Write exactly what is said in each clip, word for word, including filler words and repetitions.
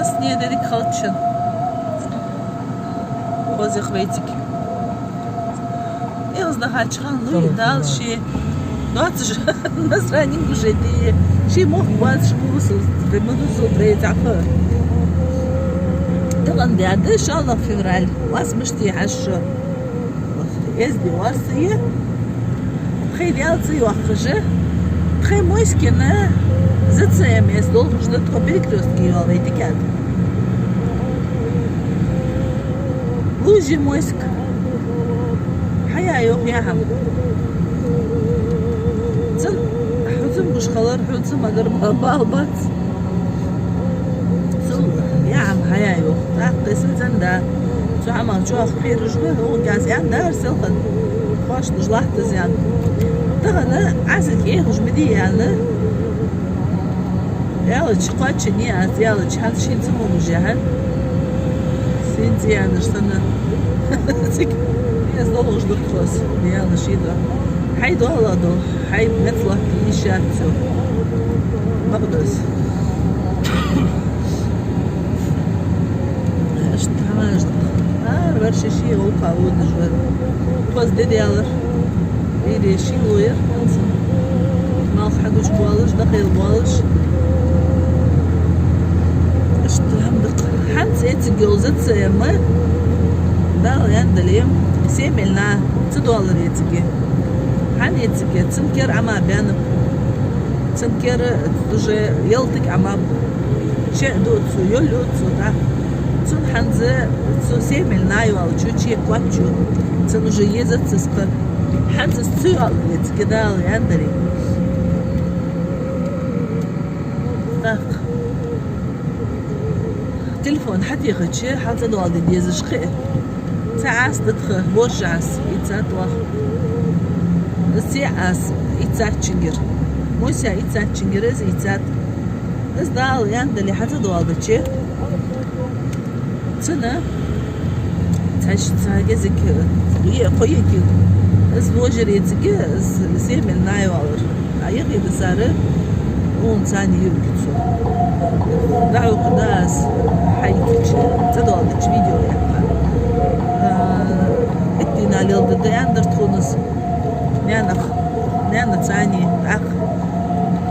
Аз не дерриг халчан. Хоза хвейтик. Илзна хачхан луй дал ши. Доацаш настроение гуш ди. Ши мох бац шкусу. Дымудусу трейцаха. Тахан дяда шалла февраль. Вас мышти хашо. Эздий варсие. Тхай Даьла цӀи йоаккхаш, тхай Москина ЗЦМС долхаш да тхо перекрёстке йоаллай дикад. Лужи Моск. Хьая йоах яхьам. Цун хьуцам гуш халар, хьуцам агар ба-, бал бац. Цул яхьам хьая йоах. ТӀаккха синцан да. Цу хьамах чохь кхераш ба, гӀулакхас ян дар селхан. Хош дуж лахтазян. Тахана Ӏазик эхаш ма ди яна. Ялач кхача не аз, ялач хьан шин цу мугу жаха. Син цӀиянаш сана. Цик. Яз долуж духтхос. Ялаш ида. Хьай дола дол. Хьай мецлахти ишац цо. Бакъдас. Аш тамаш. Ар варши ши гӀулакха водаш вар. Тхоз де дялар. Ире ши лояр хӀанз. Малх хьагуш боалаш, дакъел боалаш. Аш тамдакъ. ХӀанз эциг йолзац ма. Дала яндале. Семель на. Ца доалар эциге. Хьан эциге, цун кер Ӏама баьннаб. Цун кер уже ялтиг Ӏама бу. Ше дуцу, йол юцу, да. Цун хьанза, цу семель найвал, чу че квачу. Цун уже езац цискар. Хьанза цу ял вец, гидал яндари. Так. Телефон хьатехача, хьалца доалди дезаш хи. Ца ас датха, боржас, ицат вах. Се ас, ицат чингир. Муся ицат чингир, эз ицат. Эз дал, ян дали хьаца доалдаче. Цана. Цаш ца гезик, е, кхоеки. Эз вожир ецики, эз семен найвалар. А яхида сара, он цани юргицу. Даук дас, хьайкичи, ца доалдачи видео яха. А, эттина лелда да яндар тхунас. Нянах, няна цани, так.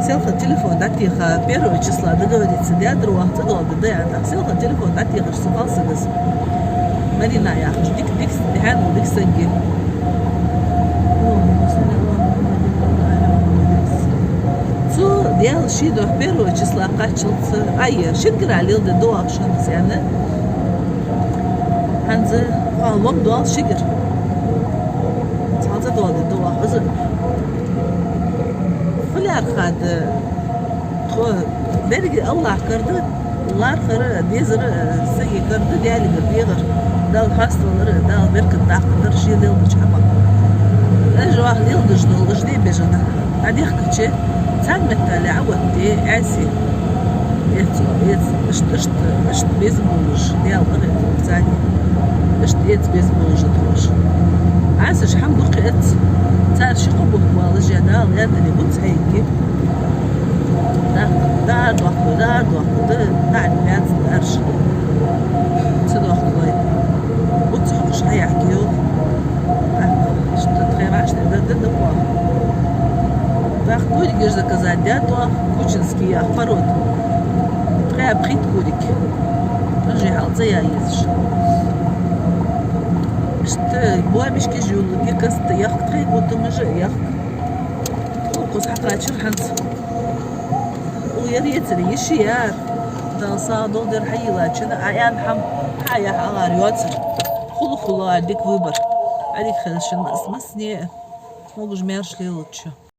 Селха телефон датиха, первого числа договориться дядр вахта долда да, так. Селха телефон датиха, что фалсагас. Марина яхаш, дик, дик, дихьан, дик саги. Цу дял ши до первого числа качался. Ай, шингра лил да до акшан сяна. Ханза, а, лом дол шигр. Цалза дол да до акшан. Фуляр хада. Тхо беррига Аллахӏ карда, лархара, дезара, саги карда, дялигара, дегӀара, Дала хьасталара, Дала беркат даккхадара ший лелдача хӀамах. Аж ваха лелдаш долаш де бежана. Ӏадехкаче, цан меттале Ӏаватте, Ӏаьси. Эц, эц, ишт, ишт, ишт безам болаш, Дала къахетам цани. Ишт эц безам болаш тхош. Ӏасаш хьам дукха эц. Цар ши къубух валаш, я Дала, я Дали буц хьайги. Да, да, дохку, да, дохку, да, да, пять, дальше. Ца дохку вай. Уц хьокхаш хьаяхькийо. Так, что тхай вашни, да, да, да, по. Так, курьер заказать, да, то, кучинский, я, пород. Тхай пхит курик. Тоже хьалца я езаш. Что, бабишки жулуги каста, ях, тхай гутамажа, ях. Кус хьакхачар хьанца. Уяр ецар йиш яр. Дала сагӀа долдер хьайилачун, а ян хьам, хьаяхь агӀар йоцар. Хула-хула дик выбор. Ӏадик хезшин мас-, масне могаш мерш лелучча.